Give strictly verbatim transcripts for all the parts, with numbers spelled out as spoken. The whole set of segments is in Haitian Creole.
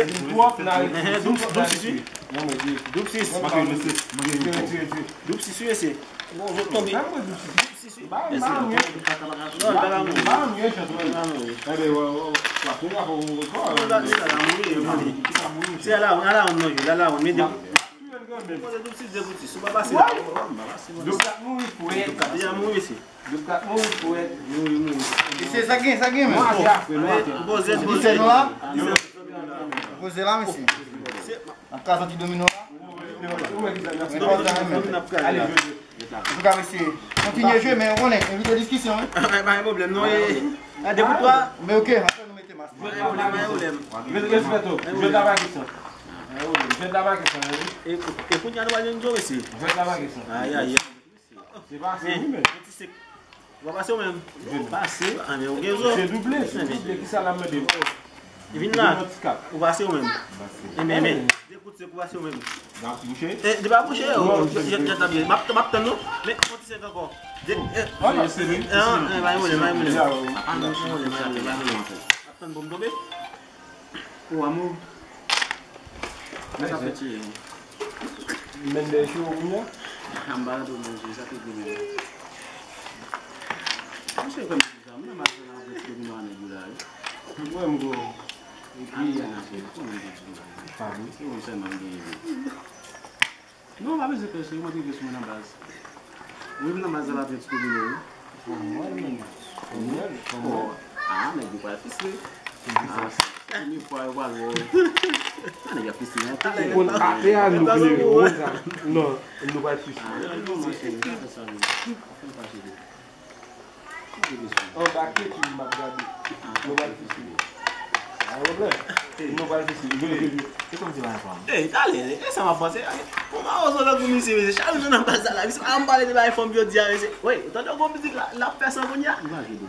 Twòp, n a retire. Doub sis, wi. Doub sis. Retire, retire, retire. Doub sis, wi, mesye. Bon, zòt tonbe. Doub sis, wi. Mesye. Non, li pa ka mouri. Li pa mouri. Li pa mouri. Non, la, la, la, non, la, la, men de- Poze doub sis, de pou sis. Si w pa pase la, w pa pase, w pa pase. Doub kat mouri frèt. Doub kat deja mouri, mesye. Doub kat mouri frèt. Mouri, mouri. Mesye, sa gen, sa gen, men. Poze, poze. Poze nou la? Poze la, mesye. N ap kraze ti domino la. Domino n ap kraze la. Antouka, mesye, kontinye jwe, men ou konnen, evite diskisyon, wi. Pa gen pwoblèm, non, e, a de pou twa. Men ok, antre nou mete mas. Pa gen pwoblèm, pa gen pwoblèm. Jwèt la pa kesyon. Jwèt la pa kesyon, wi. E, e kounye a nou pral jwenn Joe, mesye. Jwèt la pa kesyon. Ay, ay, ay. Se pase, wi, men. Ti sek. Ou pa pase ou menm? Pase, a, men ou gen zo. Se double, se double. Kisa l ap mande? Vin la. Ou pase ou menm? Enben, men. De kout sek ou pase ou menm. N ap bouche? E, li pa bouche, o, jan, jan, jan, m ap, m ap tann nou. Men, yon ti sek ankò. De, e, an, e, pa gen pwoblèm, pa gen pwoblèm. Pa gen pwoblèm, pa gen pwoblèm. Ap tann pou m tonbe. Ou amou. Men sa fè tiye. Men de cho kounye a. M pa rantre manje, sa te goumen. Misye kwè m di sa, mwen nan mache nan antre ti domino a nèg yo la, wi. Mwen m gwo. Epi a nase, konnen de domino. Pa vre. Se mwen sèlman m genyen. Non, pa bezwen pè, cheri, mwen te vle sou mwen nan baz. Wi, m nan baz la, pa vle ti domino, wi. Fò mwen, men. Fò mwen, fò mwen. A, nèg yo pral fistre. A, premye fwa yo pral wè w. A, nèg ap fistre, men. Ou konn atè a, nou vle, ou konn sa. Non, nou pral fistre. A, non, ma cheri, pa fè sa, non. Pa fè m fache, non. Anba kepi m ap gade. Nou pral fistre. Pa gen pwoblèm. Nou pral fistre. Jodi, jodi. Se kòmsi pa gen fanm. Ey, talè, e sa m ap panse. Bon, mawozo lòt pou misye, mesye. Chak jou nan baz la, misye pa janm pale de bagay fanm jodi a, mesye. Wi, ou tande yon gwo mizik la, l ap fè san kounye a?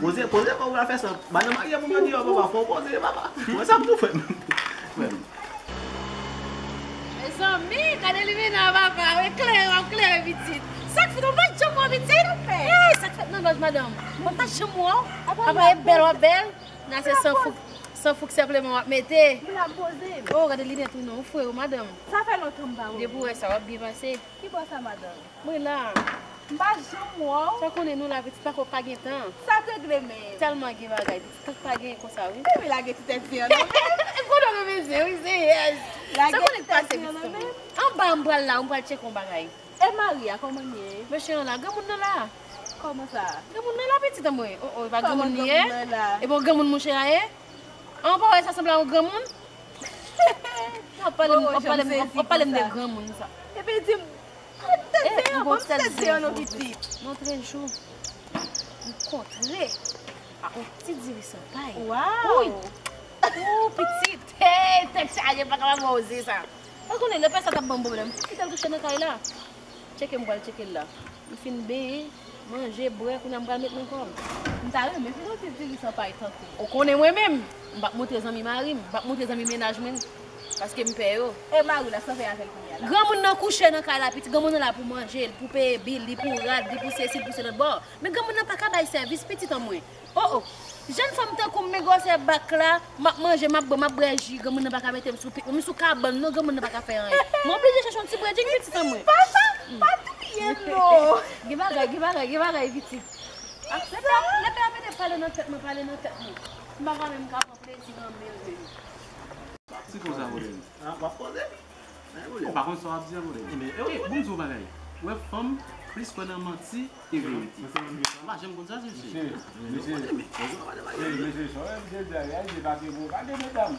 Poze, poze kò w la fè san. Madanm marye pou jodi a, papa, fò w poze, papa. Mwen sa m tou fè. Frè m. Mezanmi, gade limena papa, w eklere, w ap klere pitit. Sa k fèt, w pa t janm wè pitit? Ey, sa k fèt nan lòj madanm? W pa t janm wè w? Apa e bèl, w ap bèl? Nan se san fouk, san fouk senpleman w ap mete. O, gade linèt ou non, ou fre wi madanm. Sa fè lontan m pa wè w. Depi w wè sa, w ap byen pase. Ki bò sa, madanm? Mwen la. M pa janm wè w. Sa konnen nou la, pitit, pako pa gen tan. Sa t regle, men. Tèlman gen bagay, pitit, tan k pa genyen konsa, wi. Epi lage ti tèt zen an nan men. Konnen w renmen zen, wi, zen, yes. Sa konnen k pase, pitit, anba m pral la, m pral tcheke yon bagay. E mari a, kòman l ye? Mesye an la, granmoun nan la. Kòman sa? Granmoun nan la, pitit an mwen. O, o, e pa granmoun li ye? E bon, granmoun mouche a ye? An, w pa wè sa sanble a yon granmoun? W ap pale m, w ap pale m, w ap pale m de granmoun sa. Epi di m, e, m gon sèl zen, non, pitit. Yon lòt jou, m kontre ak yon ti diri san pay. Waw! Wi! O, pitit! Hey, tèt chaje, m pa kapab wè w zen sa. Ou konnen, lè pè sa t ap ban m pwoblèm, m kite l kouche nan kay la. Tcheke m pral tcheke l la. M fin benyen, manje, bwè, kounye a m pral met nan kò m. M ta renmen fin yon ti diri san pay tankou. Ou konnen mwen menm, m p ap montre zanmi mari m, m p ap montre zanmi mennaj mwen, paske m pè yo. E mari w la, sa w fè avè l kounye a la? Granmoun nan kouche nan kay la, pitit, granmoun nan la pou manje l, pou peye bil li, pou rad li, pou sesi, pou se lòt bò. Men granmoun nan pa ka bay sèvis pitit an mwen. O, o. Jèn fanm tankou m, men gwosè bak la, m ap manje, m ap bwè, m ap bwè ji, granmoun nan pa ka mete m sou pik mwen, m sou kabann non, granmoun nan pa ka fè anyen. M oblije chèche yon ti breding pitit an mwen. Papa, pa touye m non. Gen bagay, gen bagay, gen bagay pitit. Lè pè a mete pale nan tèt mwen, pale nan tèt mwen. M pa ka menm ka pran plezi nan men l menm. Ti konsa, Rodrigue. A, w ap koze? Ou pa konn sa w ap di a, Rodrigue. Ebyen, e, bon, m di w bagay. Ou wè, fanm plis kwè nan manti ke verite. Ou pa janm konn sa, se, se. Mesye, mesye. Mesye, sa w wè, mesye di a, reyalite pa ke bon, pa gen medam.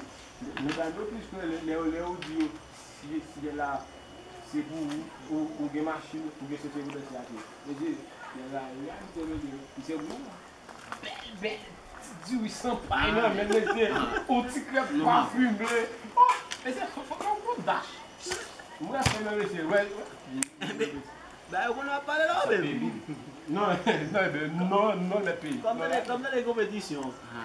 Medam yo plis kwè lè, lè, lè ou di yo, si, si lè la, se pou ou, ou, ou gen machin, ou gen sete pou danse ate. Mesye, lè la, reyalite, mesye, misye gwo. Bèl, bèl ti diri san pay nan men l, mesye. Yon ti krèp pafime. O, mesye, fò, fò, fò, fò dash. Mwen fè nan mesye, wè, wè. Ba yo konnen w ap pale la, ou menm. Non, non, non, non, lè peyi. Kòm tande, kòm tande konpetisyon. A,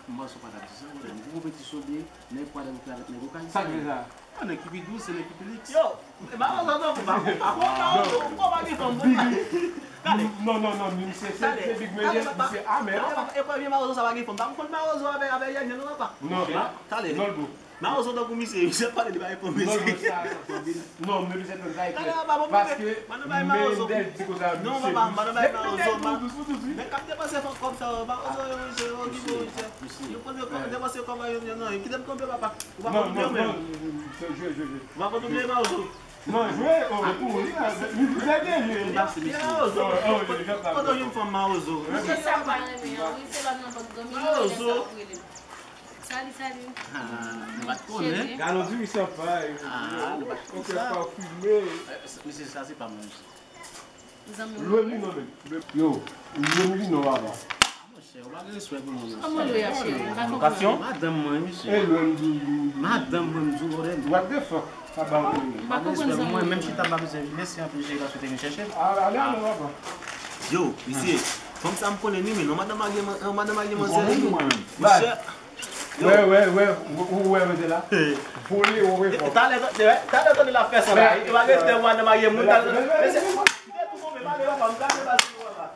m panse w pa t ap di sa, mwen. Konpetisyon de nèg kwa de bouke avèk nèg Okay. Sa k vle sa? An, nèg ki pi dous, se nèg ki pi liks. Yo, e mawozo tankou, pa konn, pa konn mawozo, ou pa gen fanm, non. Talè. Non, non, non, misye se, se big man, misye amè, papa. E premye mawozo sa pa gen fanm. Pa konn mawozo avè, avè yèyè, non, papa. Non, talè. Non, bro. Mawozo tankou misye, misye ap pale de bagay pou mesye. Non, non, sa, sa, sa, non, men misye tann sa e klè. Paske Mendel di konsa, non, misye papa, m pa nan bagay Mawozo. Men k ap depanse kòb sa yo, Mawozo yo, misye, yo ki bon, misye. Yo poze kòb, depanse kòb yo, yo, non, kite m kanpe, papa. Ou pa konn touble ou menm. Jwe, jwe, jwe. Ou pa konn touble Mawozo. Non, jwe, oh, kouri, li, li, li, li, li, Mawozo. Kote yon fanm Mawozo? Misye sa pa renmen an, wi, se lòt nan pòt granmi, li renmen sa pou rele. Sali, sali. Ah, nou pa t konnen. Gade yon diri san pa, eh, ah, nou pa t konnen sa. Pafime. Eh, misye, sa se pa mwen, misye. Zanmi w. Lwen li non, men. Yo, lwen li non, papa. Monchè, ou pa gen respè pou mwen, monchè. Kòman lwen ap cheri? M pa konprann. Madanm mwen, misye. E lwen li. Madanm mwen, m di w, what the fuck? Sa ba ou. M pa konprann, zanmi. Mwen menm chita m pa bezwen. Mèsi anpil, cheri, paske w te vin chèche m. Ale, ale, papa. Yo, misye, fanm sa m konnen li, men non, madanm a gen man-, non, madanm a gen manzè li, men. Monchè. Wè, wè, wè, ou, ou wè, mesye la. Vole, ou wè, fò. Talè, talè, talè, l ap fè sa la. E pa gen tè, madanm a gen moun, talè. Mesye, kite tou tonbe, pale, papa, m pale, pale, papa.